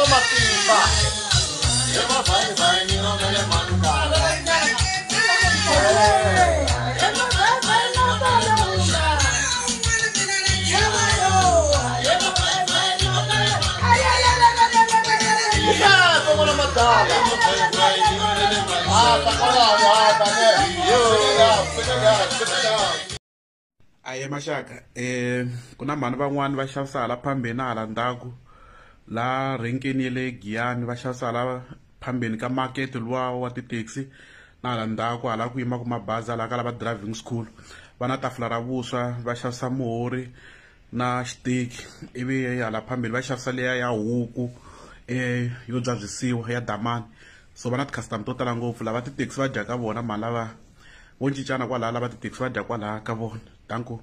swa matimba. Hi mavhayivhayi ni rhomele malukana. Yeah, n'wana madala. Ah, ta kwalano, ah, ta ne. Sit down, sit down, sit down. Ahee maxaka ku na mhani van'wani va xavisa hala phambeni na hala ndzhaku la renkeni ya le Giyani va xavisa hala phambeni ka makete luwa wa ti-taxi na hala ndzhaku hala ku yimaka mabazi hala ka lava driving school va na tafula ra vuswa va xavisa muhori na xiteki ivi hala phambeni va xavisa liya ya huku yo byabyisiwa ya damani so va na ti-customer to tala ngopfu lava ti-taxi va dyaka vona mhani lava vo cincana kwalaya lava ti-taxi va dya kwalaya ka vona danko.